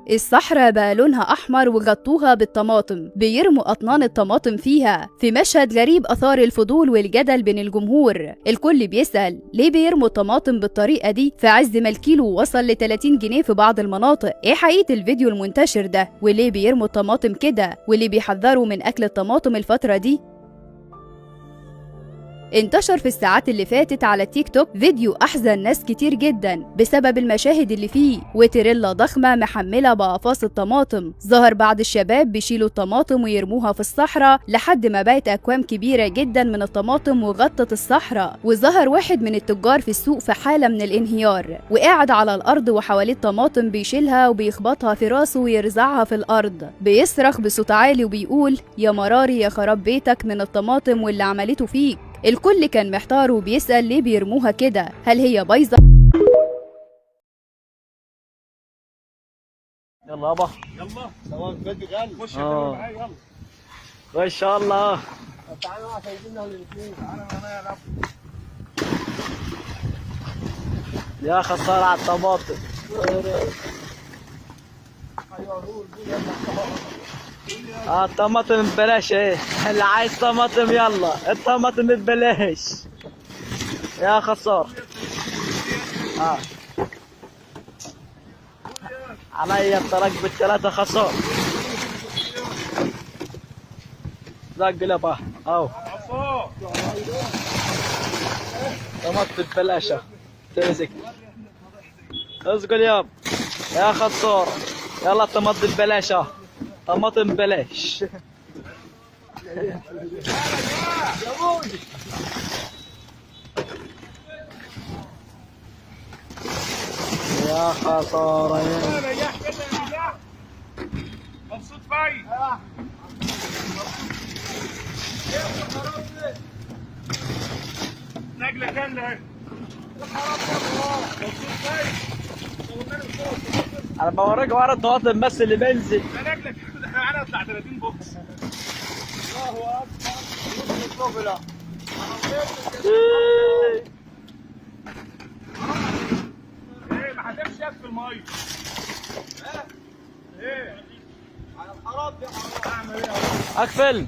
الصحراء بقى لونها أحمر وغطوها بالطماطم، بيرموا أطنان الطماطم فيها. في مشهد غريب أثار الفضول والجدل بين الجمهور، الكل بيسأل ليه بيرموا الطماطم بالطريقة دي في عز ما الكيلو وصل ل 30 جنيه في بعض المناطق؟ ايه حقيقة الفيديو المنتشر ده؟ وليه بيرموا الطماطم كده؟ وليه بيحذروا من أكل الطماطم الفترة دي؟ انتشر في الساعات اللي فاتت على التيك توك فيديو أحزن ناس كتير جدا بسبب المشاهد اللي فيه، وتريلا ضخمة محملة بأقفاص الطماطم. ظهر بعض الشباب بيشيلوا الطماطم ويرموها في الصحراء لحد ما بقت أكوام كبيرة جدا من الطماطم وغطت الصحراء. وظهر واحد من التجار في السوق في حالة من الانهيار وقاعد على الأرض وحواليه الطماطم بيشيلها وبيخبطها في راسه ويرزعها في الأرض، بيصرخ بصوت عالي وبيقول يا مراري يا خراب بيتك من الطماطم واللي عملته فيك. الكل كان محتار وبيسأل ليه بيرموها كده، هل هي بايظة؟ يلا يابا يلا تمام بدي غالي. خش يا معايا يلا ما شاء الله. تعالوا عشان يجيبنا الاثنين. تعالى معايا يا يا خسارة على الطماطم. الطماطم ببلاش ايه، اللي عايز طماطم يلا الطماطم ببلاش يا خسارة. عليا الطلاق بالثلاثة خسارة. زق لبا اهو طماطم ببلاش تمسك اسقل ياب يا خسارة. يلا الطماطم ببلاش، طماطم ببلاش. يا خسارة يا نجاح كده يا نجاح. مبسوط فايز. نجلة كاملة اهي. مبسوط فايز. انا بوريك ورا الطماطم بس اللي بنزل. ده نجلة كاملة، احنا معانا بتاع 30 box. الله اكبر. ايه ما هتمشي في المية. ايه؟ على الحرام دي حرام. اعمل ايه؟ اقفل.